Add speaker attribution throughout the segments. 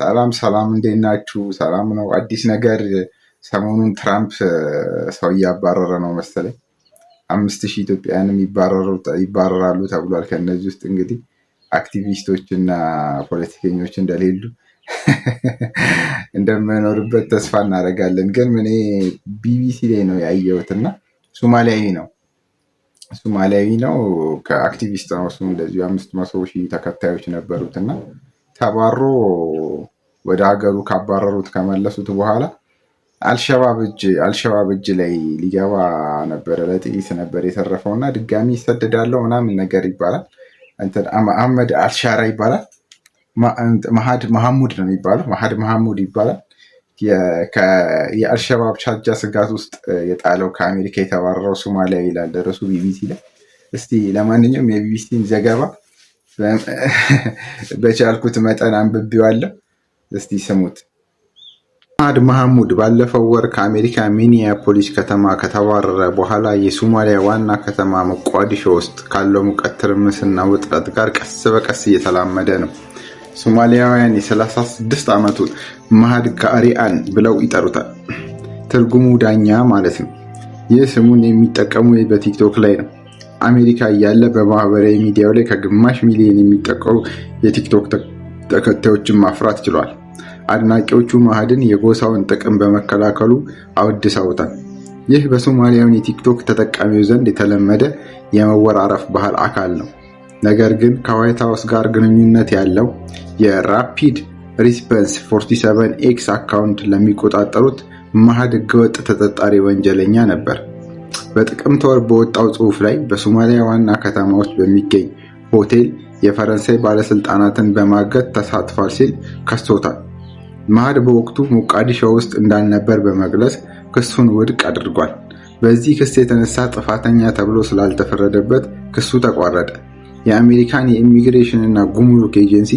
Speaker 1: ሰላም ሰላም፣ እንዴት ናችሁ? ሰላም ነው። አዲስ ነገር ሰሞኑን ትራምፕ ሰው እያባረረ ነው መሰለኝ። 5,000 ኢትዮጵያውያንም ይባረራሉ ተብሏል። ከእነዚህ ውስጥ እንግዲህ አክቲቪስቶች እና ፖለቲከኞች እንደሌሉ እንደምኖርበት ተስፋ እናደርጋለን። ግን እኔ ቢቢሲ ላይ ነው ያየሁት እና ሶማሊያዊ ነው፣ ከአክቲቪስት ነው። እሱም እንደዚሁ 500,000 ተከታዮች ነበሩት እና ተባሮ ወደ ሀገሩ ካባረሩት ከመለሱት በኋላ አልሸባብ እጅ ላይ ሊገባ ነበረ። ለጥቂት ነበር የተረፈው እና ድጋሚ ይሰደዳለው ምናምን ነገር ይባላል። እንትን አህመድ አልሻራ ይባላል። መሀድ መሐሙድ ነው የሚባለው። መሀድ መሐሙድ ይባላል። የአልሸባብ ቻርጃ ስጋት ውስጥ የጣለው ከአሜሪካ የተባረረው ሶማሊያ ይላል ርዕሱ ቢቢሲ ላይ። እስቲ ለማንኛውም የቢቢሲን ዘገባ በቻልኩት መጠን አንብቤዋለሁ። እስቲ ስሙት። መሀድ መሐሙድ ባለፈው ወር ከአሜሪካ ሚኒያፖሊስ ከተማ ከተባረረ በኋላ የሶማሊያ ዋና ከተማ ሞቃዲሾ ውስጥ ካለው ሙቀት፣ ትርምስና ውጥረት ጋር ቀስ በቀስ እየተላመደ ነው። ሶማሊያውያን የ36 ዓመቱን መሀድ ጋሪአን ብለው ይጠሩታል። ትርጉሙ ዳኛ ማለት ነው። ይህ ስሙን የሚጠቀሙ በቲክቶክ ላይ ነው። አሜሪካ እያለ በማህበራዊ ሚዲያው ላይ ከግማሽ ሚሊዮን የሚጠቁ የቲክቶክ ተከታዮችን ማፍራት ችሏል። አድናቂዎቹ መሀድን የጎሳውን ጥቅም በመከላከሉ አወድሰውታል። ይህ በሶማሊያውያን የቲክቶክ ተጠቃሚዎች ዘንድ የተለመደ የመወራረፍ ባህል አካል ነው። ነገር ግን ከዋይት ሀውስ ጋር ግንኙነት ያለው የ Rapid Response 47 X account ለሚቆጣጠሩት መሀድ ህገወጥ ተጠርጣሪ ወንጀለኛ ነበር። በጥቅምት ወር በወጣው ጽሑፍ ላይ በሶማሊያ ዋና ከተማ ውስጥ በሚገኝ ሆቴል የፈረንሳይ ባለስልጣናትን በማገት ተሳትፏል ሲል ከሶታል። መሀድ በወቅቱ ሞቃዲሾ ውስጥ እንዳልነበር በመግለጽ ክሱን ውድቅ አድርጓል። በዚህ ክስ የተነሳ ጥፋተኛ ተብሎ ስላልተፈረደበት ክሱ ተቋረጠ። የአሜሪካን የኢሚግሬሽን እና ጉምሩክ ኤጀንሲ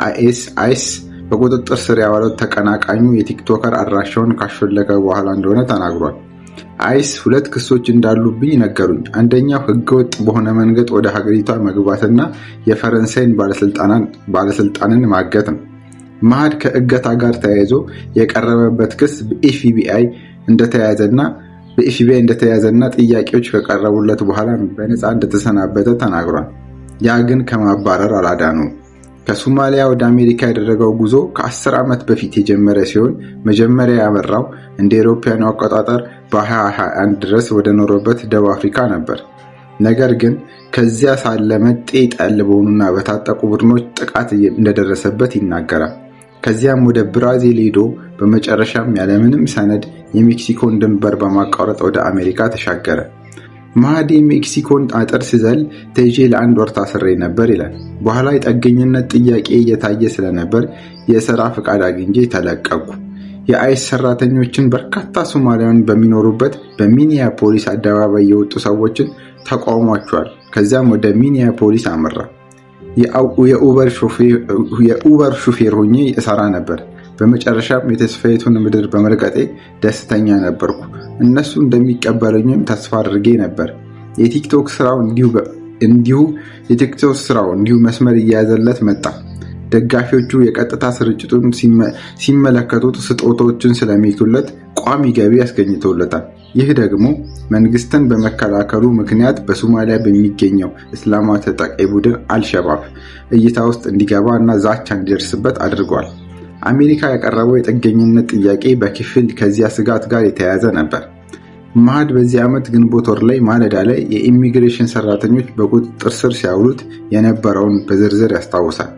Speaker 1: ICE በቁጥጥር ስር ያዋለው ተቀናቃኙ የቲክቶከር አድራሻውን ካሾለከ በኋላ እንደሆነ ተናግሯል። ICE ሁለት ክሶች እንዳሉብኝ ነገሩኝ። አንደኛው ህገወጥ በሆነ መንገድ ወደ ሀገሪቷ መግባትና የፈረንሳይን ባለስልጣንን ማገት ነው። መሀድ ከእገታ ጋር ተያይዞ የቀረበበት ክስ በኤፍቢአይ እንደተያዘና ጥያቄዎች ከቀረቡለት በኋላ በነፃ እንደተሰናበተ ተናግሯል። ያ ግን ከማባረር አላዳነውም። ከሶማሊያ ወደ አሜሪካ ያደረገው ጉዞ ከ10 ዓመት በፊት የጀመረ ሲሆን መጀመሪያ ያመራው እንደ አውሮፓውያኑ አቆጣጠር በ2021 ድረስ ወደ ኖረበት ደቡብ አፍሪካ ነበር። ነገር ግን ከዚያ ሳለ መጤ ጠል በሆኑና በታጠቁ ቡድኖች ጥቃት እንደደረሰበት ይናገራል። ከዚያም ወደ ብራዚል ሄዶ በመጨረሻም ያለምንም ሰነድ የሜክሲኮን ድንበር በማቋረጥ ወደ አሜሪካ ተሻገረ። መሀዲ የሜክሲኮን አጥር ስዘል ተይዤ ለአንድ ወር ታስሬ ነበር ይላል። በኋላ የጥገኝነት ጥያቄ እየታየ ስለነበር የስራ ፈቃድ አግኝቼ ተለቀቅኩ። የ ICE ሰራተኞችን በርካታ ሶማሊያውያን በሚኖሩበት በሚኒያፖሊስ አደባባይ የወጡ ሰዎችን ተቃውሟቸዋል። ከዚያም ወደ ሚኒያፖሊስ አመራ። የኡበር ሹፌር ሆኜ እሰራ ነበር። በመጨረሻም የተስፋይቱን ምድር በመርገጤ ደስተኛ ነበርኩ። እነሱ እንደሚቀበሉኝም ተስፋ አድርጌ ነበር። የቲክቶክ ስራው እንዲሁ መስመር እየያዘለት መጣ። ደጋፊዎቹ የቀጥታ ስርጭቱን ሲመለከቱት ስጦታዎችን ስለሚልኩለት ቋሚ ገቢ አስገኝቶለታል። ይህ ደግሞ መንግስትን በመከላከሉ ምክንያት በሶማሊያ በሚገኘው እስላማዊ ታጣቂ ቡድን አልሸባብ እይታ ውስጥ እንዲገባ እና ዛቻ እንዲደርስበት አድርጓል። አሜሪካ ያቀረበው የጥገኝነት ጥያቄ በከፊል ከዚያ ስጋት ጋር የተያያዘ ነበር። መሀድ በዚህ ዓመት ግንቦት ወር ላይ ማለዳ ላይ የኢሚግሬሽን ሰራተኞች በቁጥጥር ስር ሲያውሉት የነበረውን በዝርዝር ያስታውሳል።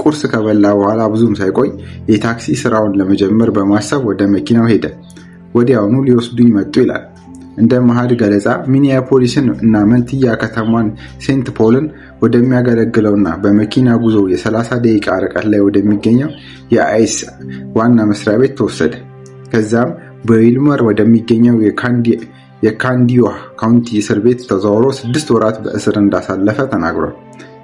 Speaker 1: ቁርስ ከበላ በኋላ ብዙም ሳይቆይ የታክሲ ስራውን ለመጀመር በማሰብ ወደ መኪናው ሄደ። ወዲያውኑ ሊወስዱኝ መጡ ይላል። እንደ መሀድ ገለጻ ሚኒያፖሊስን እና መንትያ ከተማዋን ሴንት ፖልን ወደሚያገለግለውና በመኪና ጉዞ የ30 ደቂቃ ርቀት ላይ ወደሚገኘው የ ICE ዋና መስሪያ ቤት ተወሰደ። ከዚያም በዊልመር ወደሚገኘው የካንዲዋ ካውንቲ እስር ቤት ተዛውሮ 6 ወራት በእስር እንዳሳለፈ ተናግሯል።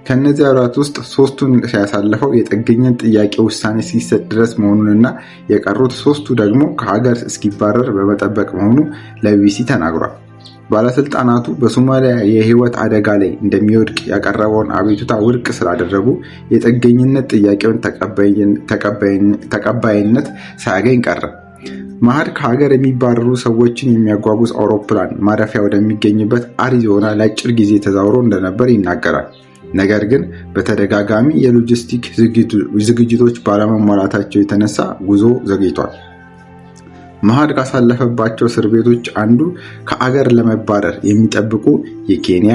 Speaker 1: ከእነዚያ ወራት ውስጥ ሶስቱን ያሳለፈው የጥገኝነት ጥያቄ ውሳኔ እስኪሰጥ ድረስ መሆኑንና የቀሩት ሶስቱ ደግሞ ከሀገር እስኪባረር በመጠበቅ መሆኑ ለቢቢሲ ተናግሯል። ባለስልጣናቱ በሶማሊያ የህይወት አደጋ ላይ እንደሚወድቅ ያቀረበውን አቤቱታ ውድቅ ስላደረጉ የጥገኝነት ጥያቄውን ተቀባይነት ሳያገኝ ቀረ። መሀድ ከሀገር የሚባረሩ ሰዎችን የሚያጓጉዝ አውሮፕላን ማረፊያ ወደሚገኝበት አሪዞና ለአጭር ጊዜ ተዛውሮ እንደነበር ይናገራል። ነገር ግን በተደጋጋሚ የሎጂስቲክ ዝግጅቶች ባለመሟላታቸው የተነሳ ጉዞ ዘግይቷል። መሀድ ካሳለፈባቸው እስር ቤቶች አንዱ ከአገር ለመባረር የሚጠብቁ የኬንያ፣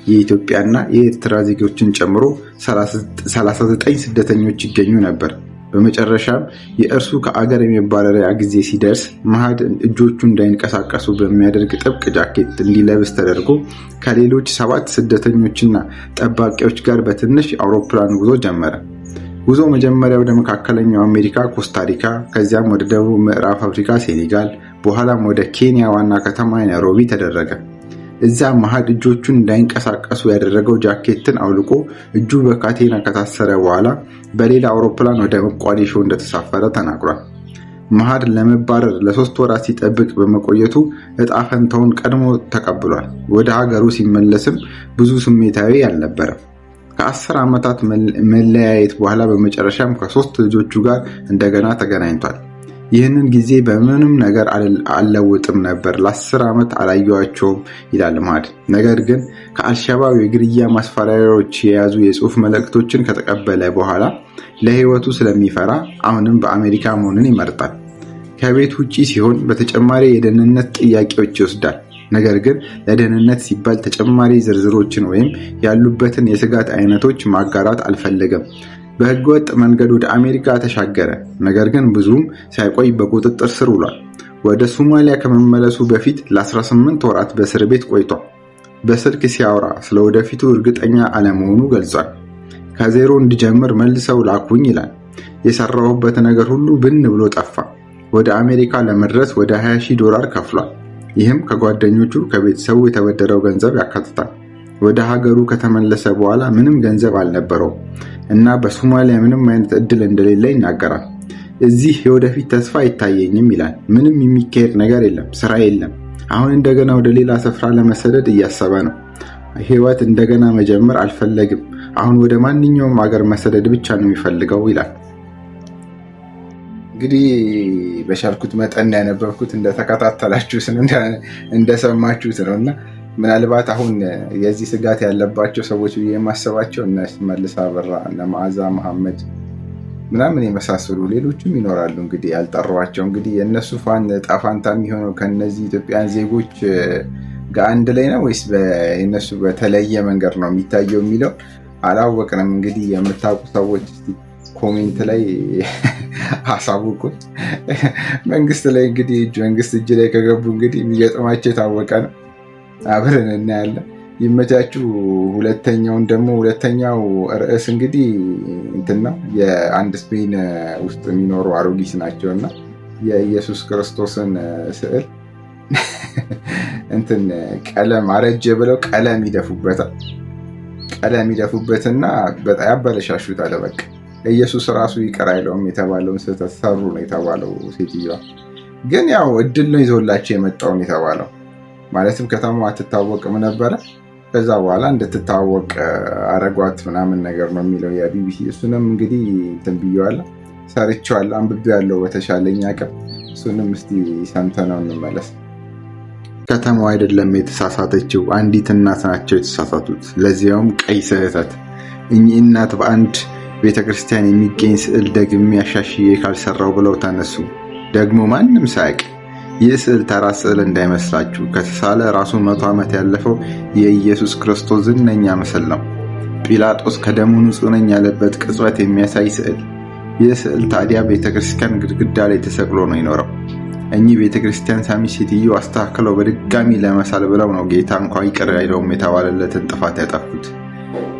Speaker 1: የኢትዮጵያና የኤርትራ ዜጎችን ጨምሮ 39 ስደተኞች ይገኙ ነበር። በመጨረሻም የእርሱ ከአገር የመባረሪያ ጊዜ ሲደርስ መሀድ እጆቹ እንዳይንቀሳቀሱ በሚያደርግ ጥብቅ ጃኬት እንዲለብስ ተደርጎ ከሌሎች 7 ስደተኞችና ጠባቂዎች ጋር በትንሽ አውሮፕላን ጉዞ ጀመረ። ጉዞ መጀመሪያ ወደ መካከለኛው አሜሪካ ኮስታሪካ፣ ከዚያም ወደ ደቡብ ምዕራብ አፍሪካ ሴኔጋል፣ በኋላም ወደ ኬንያ ዋና ከተማ ናይሮቢ ተደረገ። እዚያ መሀድ እጆቹን እንዳይንቀሳቀሱ ያደረገው ጃኬትን አውልቆ እጁ በካቴና ከታሰረ በኋላ በሌላ አውሮፕላን ወደ ሞቃዲሾ እንደተሳፈረ ተናግሯል። መሀድ ለመባረር ለ3 ወራት ሲጠብቅ በመቆየቱ እጣ ፈንታውን ቀድሞ ተቀብሏል። ወደ ሀገሩ ሲመለስም ብዙ ስሜታዊ አልነበረም። ከ10 ዓመታት መለያየት በኋላ በመጨረሻም ከ3 ልጆቹ ጋር እንደገና ተገናኝቷል። ይህንን ጊዜ በምንም ነገር አልለውጥም ነበር፣ ለ10 ዓመት አላየኋቸውም ይላል መሀድ። ነገር ግን ከአልሸባብ የግድያ ማስፈራሪያዎች የያዙ የጽሁፍ መልእክቶችን ከተቀበለ በኋላ ለህይወቱ ስለሚፈራ አሁንም በአሜሪካ መሆንን ይመርጣል። ከቤት ውጪ ሲሆን በተጨማሪ የደህንነት ጥያቄዎች ይወስዳል። ነገር ግን ለደህንነት ሲባል ተጨማሪ ዝርዝሮችን ወይም ያሉበትን የስጋት አይነቶች ማጋራት አልፈለገም። በህገወጥ መንገድ ወደ አሜሪካ ተሻገረ። ነገር ግን ብዙም ሳይቆይ በቁጥጥር ስር ውሏል። ወደ ሶማሊያ ከመመለሱ በፊት ለ18 ወራት በእስር ቤት ቆይቷል። በስልክ ሲያወራ ስለወደፊቱ እርግጠኛ አለመሆኑ ገልጿል። ከዜሮ እንዲጀምር መልሰው ላኩኝ ይላል። የሰራሁበት ነገር ሁሉ ብን ብሎ ጠፋ። ወደ አሜሪካ ለመድረስ ወደ $20,000 ከፍሏል። ይህም ከጓደኞቹ ከቤተሰቡ የተበደረው ገንዘብ ያካትታል። ወደ ሀገሩ ከተመለሰ በኋላ ምንም ገንዘብ አልነበረውም እና በሶማሊያ ምንም አይነት እድል እንደሌለ ይናገራል። እዚህ የወደፊት ተስፋ አይታየኝም ይላል። ምንም የሚካሄድ ነገር የለም፣ ስራ የለም። አሁን እንደገና ወደ ሌላ ስፍራ ለመሰደድ እያሰበ ነው። ህይወት እንደገና መጀመር አልፈለግም። አሁን ወደ ማንኛውም ሀገር መሰደድ ብቻ ነው የሚፈልገው ይላል። እንግዲህ በቻልኩት መጠን ያነበብኩት እንደተከታተላችሁት ነው እንደሰማችሁት ነው። እና ምናልባት አሁን የዚህ ስጋት ያለባቸው ሰዎች ብዬ የማስባቸው እነ ሽመልስ አበራ፣ እነ መዓዛ መሐመድ ምናምን የመሳሰሉ ሌሎችም ይኖራሉ። እንግዲህ ያልጠሯቸው እንግዲህ የእነሱ ዕጣ ፋንታ የሚሆነው ከነዚህ ኢትዮጵያን ዜጎች ጋር አንድ ላይ ነው ወይስ የእነሱ በተለየ መንገድ ነው የሚታየው የሚለው አላወቅንም። እንግዲህ የምታውቁ ሰዎች comment ላይ አሳውቁን። መንግስት ላይ እንግዲህ መንግስት እጅ ላይ ከገቡ እንግዲህ የሚገጥማቸው የታወቀ ነው። አብረን እናያለን። ይመቻችሁ። ሁለተኛው ርዕስ እንግዲህ እንትን ነው፣ የአንድ ስፔን ውስጥ የሚኖሩ አሮጊት ናቸውና የኢየሱስ ክርስቶስን ስዕል እንትን ቀለም አረጀ ብለው ቀለም ይደፉበታል። ቀለም ይደፉበትና በጣም ያበለሻሹታል። በቃ ኢየሱስ ራሱ ይቅር አይለውም የተባለውን ስህተት ሰሩ ነው የተባለው። ሴትዮዋ ግን ያው እድል ነው ይዞላቸው የመጣውን የተባለው። ማለትም ከተማዋ አትታወቅም ነበረ። ከዛ በኋላ እንድትታወቅ አረጓት ምናምን ነገር ነው የሚለው የቢቢሲ። እሱንም እንግዲህ እንትን ብዬዋለሁ፣ ሰርቼዋለሁ፣ አንብቤዋለሁ በተሻለኝ አቅም። እሱንም እስቲ ሰምተነው እንመለስ። ከተማዋ አይደለም የተሳሳተችው፣ አንዲት እናት ናቸው የተሳሳቱት፣ ለዚያውም ቀይ ስህተት። እኚህ እናት በአንድ ቤተክርስቲያን የሚገኝ ስዕል ደግሜ አሻሽዬ ካልሰራው ብለው ተነሱ። ደግሞ ማንም ሳያውቅ። ይህ ስዕል ተራ ስዕል እንዳይመስላችሁ፣ ከተሳለ ራሱ 100 ዓመት ያለፈው የኢየሱስ ክርስቶስ ዝነኛ ምስል ነው። ጲላጦስ ከደሙ ንጹሕ ነኝ ያለበት ቅጽበት የሚያሳይ ስዕል። ይህ ስዕል ታዲያ ቤተክርስቲያን ግድግዳ ላይ ተሰቅሎ ነው የኖረው። እኚህ ቤተክርስቲያን ሳሚ ሴትዮ አስተካክለው በድጋሚ ለመሳል ብለው ነው ጌታ እንኳ ይቅር አይለውም የተባለለትን ጥፋት ያጠፉት።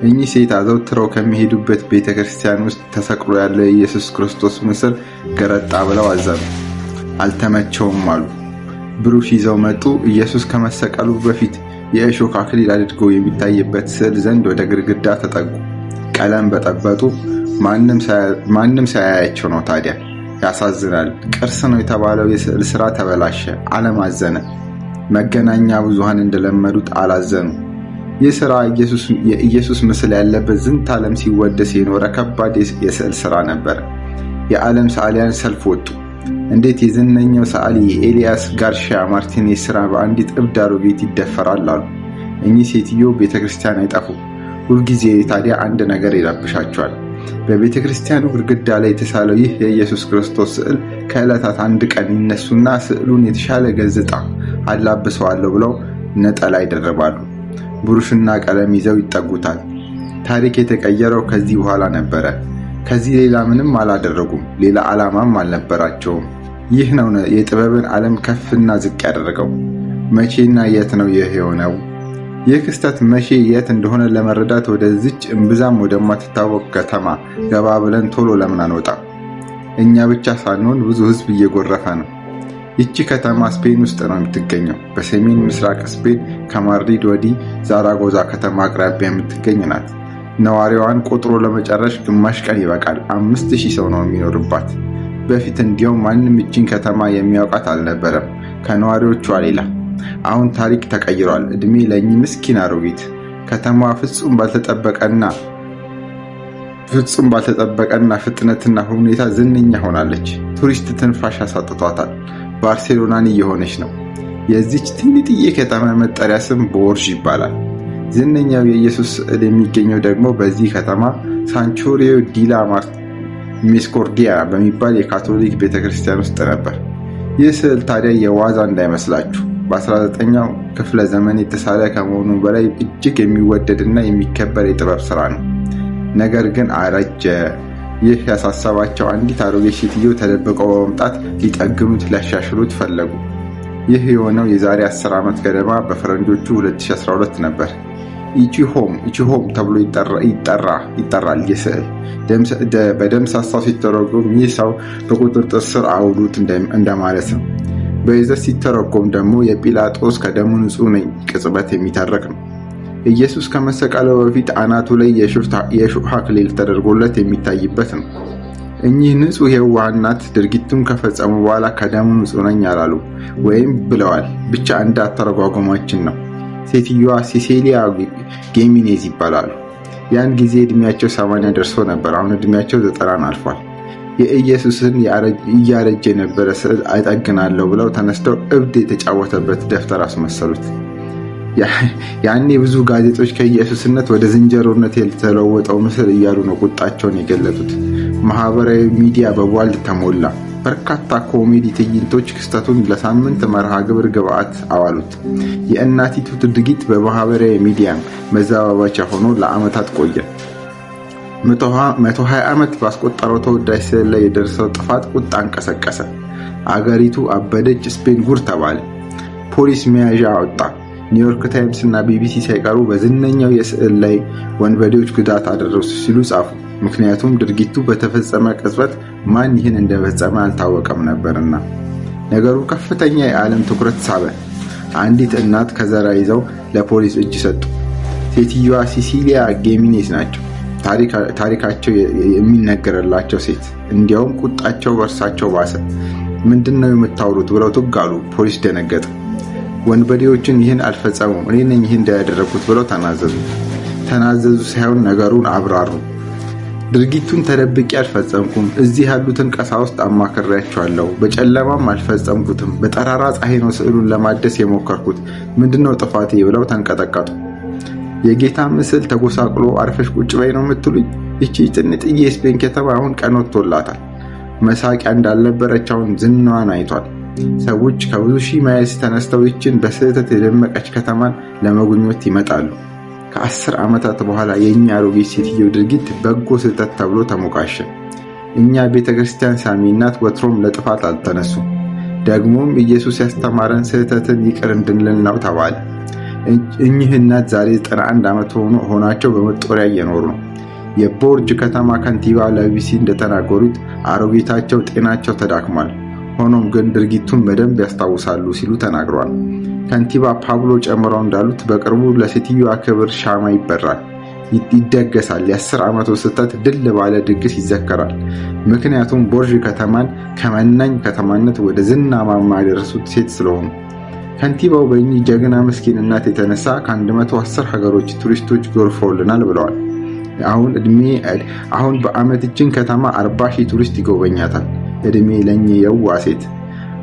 Speaker 1: እኚህ ሴት አዘውትረው ከሚሄዱበት ቤተክርስቲያን ውስጥ ተሰቅሎ ያለ የኢየሱስ ክርስቶስ ምስል ገረጣ ብለው አዘኑ። አልተመቸውም አሉ። ብሩሽ ይዘው መጡ። ኢየሱስ ከመሰቀሉ በፊት የእሾህ አክሊል አድርጎ የሚታይበት ስዕል ዘንድ ወደ ግድግዳ ተጠጉ። ቀለም በጠበጡ። ማንም ሳያያቸው ነው ታዲያ። ያሳዝናል። ቅርስ ነው የተባለው የስዕል ስራ ተበላሸ። ዓለም አዘነ። መገናኛ ብዙሃን እንደለመዱት አላዘኑ። ይህ ስራ የኢየሱስ ምስል ያለበት ዝንተ ዓለም ሲወደስ የኖረ ከባድ የስዕል ስራ ነበር። የዓለም ሰዓሊያን ሰልፍ ወጡ። እንዴት የዝነኛው ሰዓሊ የኤልያስ ጋርሺያ ማርቲኔዝ ስራ በአንዲት እብድ አሮጊት ይደፈራል አሉ። እኚህ ሴትዮ ቤተክርስቲያን አይጠፉም። ሁልጊዜ ታዲያ አንድ ነገር ይረብሻቸዋል። በቤተ ክርስቲያኑ ግድግዳ ላይ የተሳለው ይህ የኢየሱስ ክርስቶስ ስዕል ከዕለታት አንድ ቀን ይነሱና ስዕሉን የተሻለ ገጽታ አላብሰዋለሁ ብለው ነጠላ ይደርባሉ። ብሩሽና ቀለም ይዘው ይጠጉታል። ታሪክ የተቀየረው ከዚህ በኋላ ነበረ። ከዚህ ሌላ ምንም አላደረጉም። ሌላ ዓላማም አልነበራቸውም። ይህ ነው የጥበብን ዓለም ከፍና ዝቅ ያደረገው። መቼና የት ነው ይህ የሆነው? ይህ ክስተት መቼ የት እንደሆነ ለመረዳት ወደዚች እምብዛም ወደማትታወቅ ከተማ ገባ ብለን ቶሎ ለምን አንወጣ? እኛ ብቻ ሳንሆን ብዙ ሕዝብ እየጎረፈ ነው። ይቺ ከተማ ስፔን ውስጥ ነው የምትገኘው። በሰሜን ምስራቅ ስፔን ከማድሪድ ወዲህ ዛራጎዛ ከተማ አቅራቢያ የምትገኝ ናት። ነዋሪዋን ቆጥሮ ለመጨረስ ግማሽ ቀን ይበቃል። 5,000 ሰው ነው የሚኖርባት። በፊት እንዲያውም ማንም ይቺን ከተማ የሚያውቃት አልነበረም ከነዋሪዎቿ ሌላ። አሁን ታሪክ ተቀይሯል። እድሜ ለእኚህ ምስኪን አሮጊት። ከተማዋ ፍጹም ባልተጠበቀና ፍጥነትና ሁኔታ ዝነኛ ሆናለች። ቱሪስት ትንፋሽ አሳጥቷታል። ባርሴሎናን እየሆነች ነው። የዚች ትንጥዬ ከተማ መጠሪያ ስም ቦርዥ ይባላል። ዝነኛው የኢየሱስ ስዕል የሚገኘው ደግሞ በዚህ ከተማ ሳንቹሪዮ ዲላ ሚስኮርዲያ በሚባል የካቶሊክ ቤተክርስቲያን ውስጥ ነበር። ይህ ስዕል ታዲያ የዋዛ እንዳይመስላችሁ፣ በ19ኛው ክፍለ ዘመን የተሳለ ከመሆኑ በላይ እጅግ የሚወደድና የሚከበር የጥበብ ስራ ነው። ነገር ግን አረጀ። ይህ ያሳሰባቸው አንዲት አሮጌ ሴትዮ ተደብቀው በመምጣት ሊጠግኑት፣ ሊያሻሽሉት ፈለጉ። ይህ የሆነው የዛሬ 10 ዓመት ገደማ በፈረንጆቹ 2012 ነበር። Ecce Homo፣ Ecce Homo ተብሎ ይጠራል። ይህ ስዕል በደምሳሳው ሲተረጎም ይህ ሰው በቁጥጥር ስር አውሉት እንደማለት ነው። በይዘት ሲተረጎም ደግሞ የጲላጦስ ከደሙ ንጹሕ ነኝ ቅጽበት የሚተርክ ነው። ኢየሱስ ከመሰቀሉ በፊት አናቱ ላይ የእሾህ አክሊል ተደርጎለት የሚታይበት ነው። እኚህ ንጹሕ የዋህ እናት ድርጊቱን ከፈጸሙ በኋላ ከደሙ ንጹሕ ነኝ አላሉ ወይም ብለዋል። ብቻ እንደ አተረጓጎማችን ነው። ሴትዮዋ ሲሴሊያ ጌሚኔዝ ይባላሉ። ያን ጊዜ እድሜያቸው 80 ደርሶ ነበር። አሁን እድሜያቸው 90ን አልፏል። የኢየሱስን እያረጀ የነበረ ስዕል እጠግናለሁ ብለው ተነስተው እብድ የተጫወተበት ደብተር አስመሰሉት። ያኔ ብዙ ጋዜጦች ከኢየሱስነት ወደ ዝንጀሮነት የተለወጠው ምስል እያሉ ነው ቁጣቸውን የገለጡት። ማህበራዊ ሚዲያ በቧልት ተሞላ። በርካታ ኮሜዲ ትዕይንቶች ክስተቱን ለሳምንት መርሃ ግብር ግብዓት አዋሉት። የእናቲቱ ድርጊት በማህበራዊ ሚዲያ መዘባበቻ ሆኖ ለዓመታት ቆየ። 120 ዓመት ባስቆጠረው ተወዳጅ ስዕል ላይ የደረሰው ጥፋት ቁጣን ቀሰቀሰ። አገሪቱ አበደች፣ ስፔን ጉድ ተባለ። ፖሊስ መያዣ አወጣ። ኒውዮርክ ታይምስ እና ቢቢሲ ሳይቀሩ በዝነኛው የስዕል ላይ ወንበዴዎች ጉዳት አደረሱ ሲሉ ጻፉ። ምክንያቱም ድርጊቱ በተፈጸመ ቅጽበት ማን ይህን እንደፈጸመ አልታወቀም ነበርና። ነገሩ ከፍተኛ የዓለም ትኩረት ሳበ። አንዲት እናት ከዘራ ይዘው ለፖሊስ እጅ ሰጡ። ሴትዮዋ ሲሲሊያ ጌሚኔስ ናቸው። ታሪካቸው የሚነገርላቸው ሴት። እንዲያውም ቁጣቸው በእርሳቸው ባሰ። ምንድን ነው የምታወሩት ብለው ቱግ አሉ። ፖሊስ ደነገጠ። ወንበዴዎችን ይህን አልፈጸሙም፣ እኔ ነኝ ይህን እንዳያደረግኩት ብለው ተናዘዙ። ተናዘዙ ሳይሆን ነገሩን አብራሩ። ድርጊቱን ተደብቄ አልፈጸምኩም። እዚህ ያሉትን ቀሳውስት አማክሬያቸዋለሁ። በጨለማም አልፈጸምኩትም። በጠራራ ፀሐይ ነው ስዕሉን ለማደስ የሞከርኩት። ምንድነው ጥፋቴ ብለው ተንቀጠቀጡ። የጌታ ምስል ተጎሳቅሎ አርፈሽ ቁጭ በይ ነው የምትሉኝ? ይቺ ጥንጥዬ የስፔን ከተማ አሁን ቀን ወጥቶላታል። መሳቂያ እንዳልነበረች አሁን ዝናዋን አይቷል። ሰዎች ከብዙ ሺህ miles ተነስተው ይችን በስህተት የደመቀች ከተማን ለመጎብኘት ይመጣሉ። ከ10 ዓመታት በኋላ የእኛ አሮጊት ሴትየው ድርጊት በጎ ስህተት ተብሎ ተሞካሸ። እኛ ቤተ ክርስቲያን ሳሚ እናት ወትሮም ለጥፋት አልተነሱም። ደግሞም ኢየሱስ ያስተማረን ስህተትን ይቅር እንድንል ነው ተባለ። እኚህ እናት ዛሬ 91 ዓመት ሆናቸው በመጦሪያ እየኖሩ ነው። የቦርጅ ከተማ ከንቲባ ለቢቢሲ እንደተናገሩት አሮጊታቸው ጤናቸው ተዳክሟል። ሆኖም ግን ድርጊቱን በደንብ ያስታውሳሉ ሲሉ ተናግረዋል። ከንቲባ ፓብሎ ጨምረው እንዳሉት በቅርቡ ለሴትዮዋ ክብር ሻማ ይበራል፣ ይደገሳል። የ10 ዓመቱ ስህተት ድል ባለ ድግስ ይዘከራል። ምክንያቱም ቦርዥ ከተማን ከመናኝ ከተማነት ወደ ዝና ማማ ያደረሱት ሴት ስለሆኑ። ከንቲባው በእኚህ ጀግና ምስኪን እናት የተነሳ ከ110 ሀገሮች ቱሪስቶች ጎርፈውልናል ብለዋል። አሁን እድሜ አሁን በአመት እችን ከተማ 40 ሺህ ቱሪስት ይጎበኛታል። እድሜ ለእኚህ የዋህ ሴት።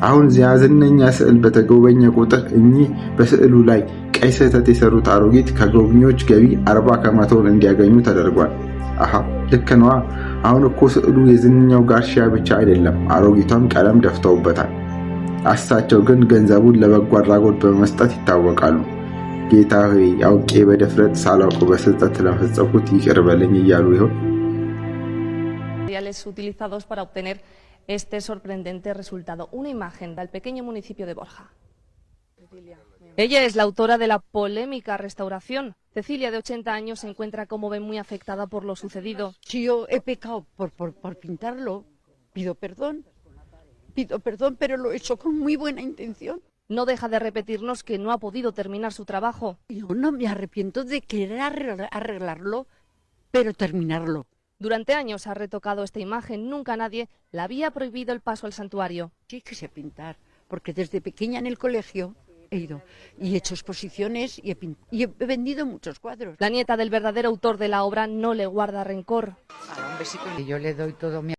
Speaker 1: አሁን ዝነኛ ስዕል በተጎበኘ ቁጥር እኚህ በስዕሉ ላይ ቀይ ስህተት የሰሩት አሮጊት ከጎብኚዎች ገቢ 40%ውን እንዲያገኙ ተደርጓል። አሃ፣ ልክ ነዋ። አሁን እኮ ስዕሉ የዝነኛው ጋርሺያ ብቻ አይደለም፣ አሮጊቷም ቀለም ደፍተውበታል። እሳቸው ግን ገንዘቡን ለበጎ አድራጎት በመስጠት ይታወቃሉ። ጌታ ሆይ፣ አውቄ በድፍረት ሳላውቅ በስህተት ለፈጸምኩት ይቅር በለኝ እያሉ ይሆን?
Speaker 2: Utilizados para obtener este sorprendente resultado. Una imagen del pequeño municipio de Borja. Ella es la autora de la polémica restauración. Cecilia, de 80 años, se encuentra, como ven, muy afectada por lo sucedido.
Speaker 3: Si yo he pecado por pintarlo, pido perdón. Pido perdón, pero lo he hecho con muy buena intención.
Speaker 2: No deja de repetirnos que no ha podido terminar su trabajo.
Speaker 3: Yo no me arrepiento de querer arreglarlo, pero terminarlo.
Speaker 2: Durante años ha retocado esta imagen. Nunca nadie le había prohibido el paso al santuario.
Speaker 3: Sí que sé pintar, porque desde pequeña en el colegio he ido y he hecho exposiciones y he vendido muchos cuadros.
Speaker 2: La nieta del verdadero autor de la obra no le guarda rencor.
Speaker 4: Y yo le doy todo mi